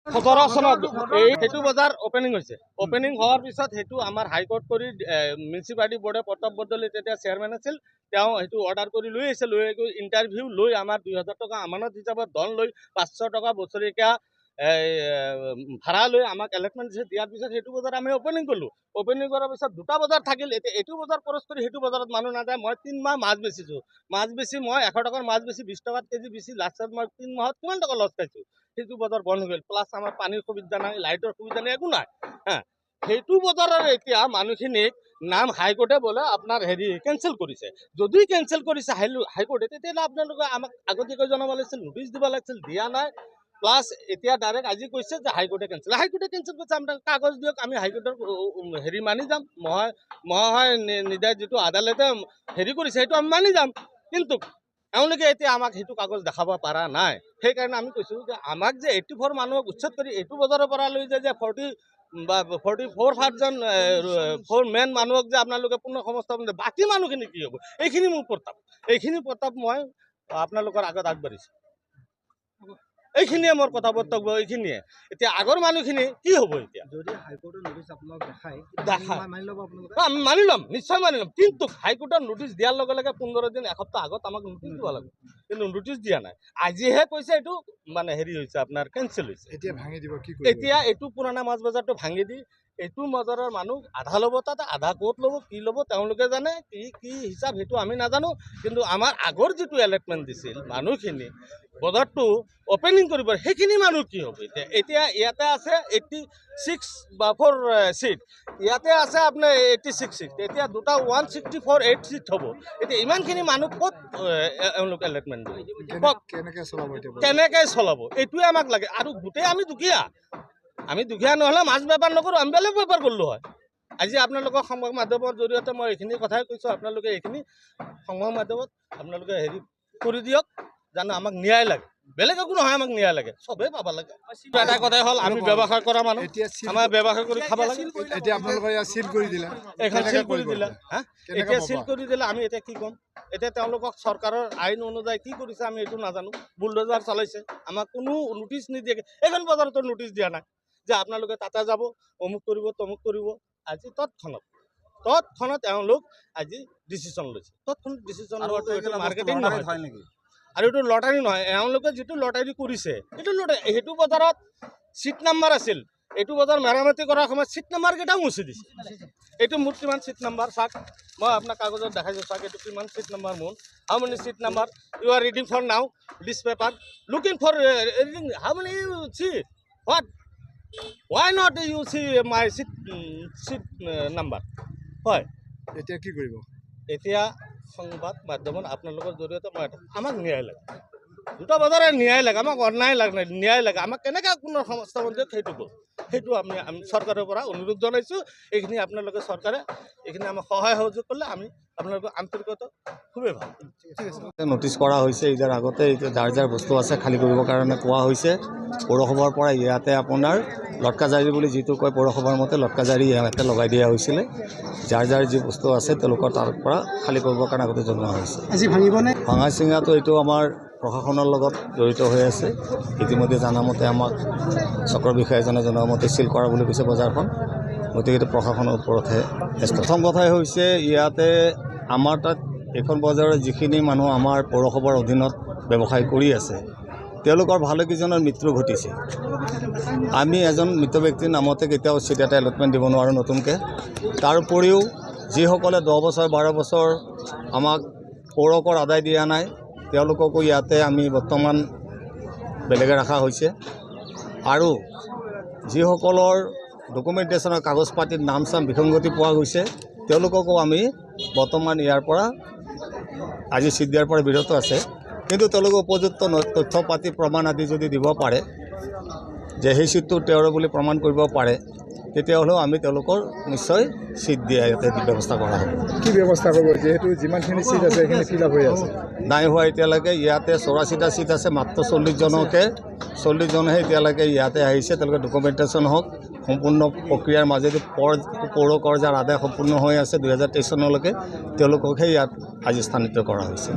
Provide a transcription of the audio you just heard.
17 চনত এই সেইটো বজাৰ অ'পেনিং হৈছে। অ'পেনিং হোৱাৰ পিছত সেইটো আমাৰ হাইকোৰ্ট কৰি মিউনিচিপালিটি বৰ্ডে, প্ৰতাপ বৰদলৈ তেতিয়া চেয়াৰমেন আছিল, তেওঁ সেইটো অৰ্ডাৰ কৰি লৈ আহিছে। লৈ গৈ ইণ্টাৰভিউ লৈ আমাৰ 2000 টকা আমানত হিচাপত ধন লৈ, 500 টকা বছৰেকীয়া এই ভাড়া লৈ আমাক এলটমেণ্ট দিছে। দিয়াৰ পিছত সেইটো বজাৰ আমি অ'পেনিং কৰিলোঁ। অ'পেনিং কৰাৰ পিছত দুটা বজাৰ থাকিল। এতিয়া এইটো বজাৰ ক্ৰছ কৰি সেইটো বজাৰত মানুহ নাযায়। মই 3 মাহ মাছ বেচিছোঁ। মাছ বেচি মই 100 টকাৰ মাছ বেচি 20 টকাত কেজি বেচি লাষ্টত মই 3 মাহত কিমান টকা লছ খাইছোঁ। সেইটো বজাৰ বন্ধ হৈ গ'ল। প্লাছ আমাৰ পানীৰ সুবিধা নাই, লাইটৰ সুবিধা নাই, একো নাই। হা, সেইটো বজাৰৰ এতিয়া মানুহখিনিক নাম হাইকোৰ্টে বোলে আপোনাৰ হেৰি কেঞ্চেল কৰিছে। যদি কেঞ্চেল কৰিছে হাইকোৰ্টে, তেতিয়াহ'লে আপোনালোকে আমাক আগতীয়াকৈ জনাব লাগিছিল, নটিচ দিব লাগিছিল, দিয়া নাই। প্লাছ এতিয়া ডাইৰেক্ট আজি কৈছে যে হাইকোৰ্টে কেঞ্চেল, হাইকোৰ্টে কেঞ্চেল কৰিছে। আপোনাক কাগজ দিয়ক, আমি হাইকোৰ্টৰ হেৰি মানি যাম। মহাশয় নিদায় যিটো আদালতে হেৰি কৰিছে, সেইটো আমি মানি যাম। কিন্তু এওঁলোকে এতিয়া আমাক সেইটো কাগজ দেখাব পৰা নাই। সেইকাৰণে আমি কৈছোঁ যে আমাক যে 84 মানুহক উচ্ছেদ কৰি এইটো বজাৰৰ পৰা লৈ যায় যে 40 বা 44 পাৰ্চন ফ'ৰ মেন মানুহক যে আপোনালোকে পুনৰ সংস্থাপন দিয়ে, বাকী মানুহখিনি কি হ'ব? এইখিনি মোৰ প্ৰস্তাৱ। এইখিনি প্ৰস্তাৱ মই আপোনালোকৰ আগত আগবাঢ়িছোঁ। এইখিনিয়ে মোৰ কথা বক্তব্য, এইখিনিয়ে। এতিয়া আগৰ মানুহখিনি কি হ'ব এতিয়া? যদি হাইকোৰ্টৰ নটিচ আপোনালোক দেখায়, দেখায়। মানি ল'ব আপোনালোকে? আমি মানি ল'ম, নিশ্চয় মানি ল'ম। কিন্তু হাইকোৰ্টৰ নটিচ দিয়াৰ লগে লগে 15 দিন, এসপ্তাহ আগত আমাক নটিচ দিব লাগিব। কিন্তু নটিচ দিয়া নাই। আজিহে কৈছে এইটো মানে হেৰি হৈছে, আপোনাৰ কেঞ্চেল হৈছে। এতিয়া ভাঙি দিব, কি কৰিব? এতিয়া এইটো পুৰণা মাছ বজাৰটো ভাঙি দি এইটো বজাৰৰ মানুহ আধা ল'ব তাত, আধা ক'ত ল'ব, কি ল'ব, তেওঁলোকে জানে। কি কি হিচাপ সেইটো আমি নাজানো। কিন্তু আমাৰ আগৰ যিটো এলটমেণ্ট দিছিল মানুহখিনি বজাৰটো অ'পেনিং কৰিব, সেইখিনি মানুহ কি হ'ব এতিয়া? এতিয়া ইয়াতে আছে 86 বা ফ'ৰ ছিট, ইয়াতে আছে আপোনাৰ 86 ছিট। এতিয়া দুটা 164 8 ছিট হ'ব। এতিয়া ইমানখিনি মানুহ ক'ত এওঁলোকে এলটমেণ্ট দিব, কওক? কেনেকে চলাব এতিয়া বজাৰ? কেনেকৈ চলাব, এইটোৱে আমাক লাগে। আৰু গোটেই আমি দুখীয়া। আমি দুখীয়া নহ'লে মাছ বেপাৰ নকৰোঁ, আমি বেলেগ বেপাৰ কৰিলোঁ হয়। আজি আপোনালোকৰ সংবাদ মাধ্যমৰ জৰিয়তে মই এইখিনি কথাই কৈছোঁ। আপোনালোকে এইখিনি সংবাদ মাধ্যমত আপোনালোকে হেৰি কৰি দিয়ক জানো। আমাক ন্যায় লাগে, বেলেগ একো নহয়, আমাক ন্যায় লাগে। চবেই পাব লাগে। এটা কথাই হ'ল, আমি ব্যৱসায় কৰা মানুহ, এতিয়া চিল আমাৰ ব্যৱসায় কৰি খাব লাগে। এতিয়া আপোনালোকৰ ইয়াত চিল কৰি দিলে। এইখন কেনেকে চিল কৰি কৰিব দিলে এতিয়া? হা। কেনেকে এতিয়া পাবা? চিল কৰি দিলে আমি এতিয়া কি ক'ম? এতিয়া তেওঁলোকক চৰকাৰৰ আইন অনুযায়ী কি কৰিছে আমি এইটো নাজানো। বুলডোজাৰ চলাইছে, আমাক কোনো নটিচ নিদিয়াকৈ। এইখন বজাৰতো নটিচ দিয়া নাই যে আপোনালোকে তাতে যাব, অমুক কৰিব, তমুক কৰিব। আজি তৎক্ষণাত তৎক্ষণাত এওঁলোক আজি ডিচিশ্যন লৈছে। তৎক্ষণাত ডিচিশ্যন লোৱাটো এইটো মাৰ্কেটিং নহয়। হয় নেকি? আৰু এইটো লটাৰী নহয়। এওঁলোকে যিটো লটাৰী কৰিছে, এইটো লটাৰী। সেইটো বজাৰত চিট নাম্বাৰ আছিল। এইটো বজাৰ মেৰামতি কৰাৰ সময়ত চিট নাম্বাৰকেইটাও মুচি দিছে। এইটো মোৰ কিমান চিট নাম্বাৰ চাওক, মই আপোনাক কাগজত দেখাইছোঁ। চাওক, এইটো কিমান চিট নাম্বাৰ মোৰ? How many seat number you are reading for now this paper, looking for reading? How many you see? What, why not you see my seat number? হয়। এতিয়া কি কৰিব? এতিয়া সংবাদ মাধ্যমত আপোনালোকৰ জৰিয়তে মই এটা, আমাক ন্যায় লাগে। দুটা বজাৰে ন্যায় লাগে আমাক, অন্যায় লাগে নাই, ন্যায় লাগে আমাক। কেনেকৈ পুনৰ সংস্থাপন দিয়ক, সেইটো কওঁ। সেইটো আমি চৰকাৰৰ পৰা অনুৰোধ জনাইছোঁ। এইখিনি আপোনালোকে চৰকাৰে এইখিনি আমাক সহায় সহযোগ কৰিলে আমি আপোনালোকৰ আন্তৰিকতা খুবেই ভাল। নটিচ কৰা হৈছে ইয়াৰ আগতে। এতিয়া যাৰ যাৰ বস্তু আছে খালী কৰিবৰ কাৰণে কোৱা হৈছে পৌৰসভাৰ পৰা। ইয়াতে আপোনাৰ লটকাজাৰি বুলি যিটো কয়, পৌৰসভাৰ মতে লটকাজাৰি ইয়াতে লগাই দিয়া হৈছিলে। যাৰ যাৰ যি বস্তু আছে, তেওঁলোকৰ তাৰ পৰা খালী কৰিবৰ কাৰণে আগতে জনোৱা হৈছে। আজি ভাঙিবনে? ভঙা চিঙাটো এইটো আমাৰ প্ৰশাসনৰ লগত জড়িত হৈ আছে। ইতিমধ্যে জনামতে, আমাক চক্ৰ বিষয়াজনে জনোৱা মতে চিল কৰা বুলি কৈছে বজাৰখন। গতিকে এইটো প্ৰশাসনৰ ওপৰতহে। প্ৰথম কথাই হৈছে, ইয়াতে আমাৰ তাত এইখন বজাৰৰ যিখিনি মানুহ আমাৰ পৌৰসভাৰ অধীনত ব্যৱসায় কৰি আছে, তেওঁলোকৰ ভালেকেইজনৰ মৃত্যু ঘটিছে। আমি এজন মৃত ব্যক্তিৰ নামতে কেতিয়াও চিট এটা এলটমেণ্ট দিব নোৱাৰোঁ নতুনকৈ। তাৰ উপৰিও যিসকলে 10 বছৰ, 12 বছৰ আমাক পৌৰকৰ আদায় দিয়া নাই, তেওঁলোককো ইয়াতে আমি বৰ্তমান বেলেগে ৰখা হৈছে। আৰু যিসকলৰ ডকুমেণ্টেশ্যনৰ কাগজ পাতিত নাম চাম বিসংগতি পোৱা গৈছে, তেওঁলোককো আমি বৰ্তমান ইয়াৰ পৰা আজি চিট দিয়াৰ পৰা বিৰত আছে। কিন্তু তেওঁলোকে উপযুক্ত তথ্য পাতি, প্ৰমাণ আদি যদি দিব পাৰে যে সেই চিটটো তেওঁৰ বুলি প্ৰমাণ কৰিব পাৰে, তেতিয়াহ'লেও আমি তেওঁলোকৰ নিশ্চয় চিট দিয়া ইয়াতে ব্যৱস্থা কৰা হ'ব। কি ব্যৱস্থা কৰিব, যিহেতু যিমানখিনি চিট আছে সেইখিনি ফিল আপ হৈ আছে? নাই হোৱা এতিয়ালৈকে। ইয়াতে 84টা চিট আছে, মাত্ৰ 40জনহে এতিয়ালৈকে ইয়াতে আহিছে। তেওঁলোকে ডকুমেণ্টেশ্যন হওক, সম্পূৰ্ণ প্ৰক্ৰিয়াৰ মাজেদি পৌৰ কৰ যাৰ আদায় সম্পূৰ্ণ হৈ আছে 2023 চনলৈকে, তেওঁলোককহে ইয়াত আজি স্থানান্তৰিত কৰা হৈছে।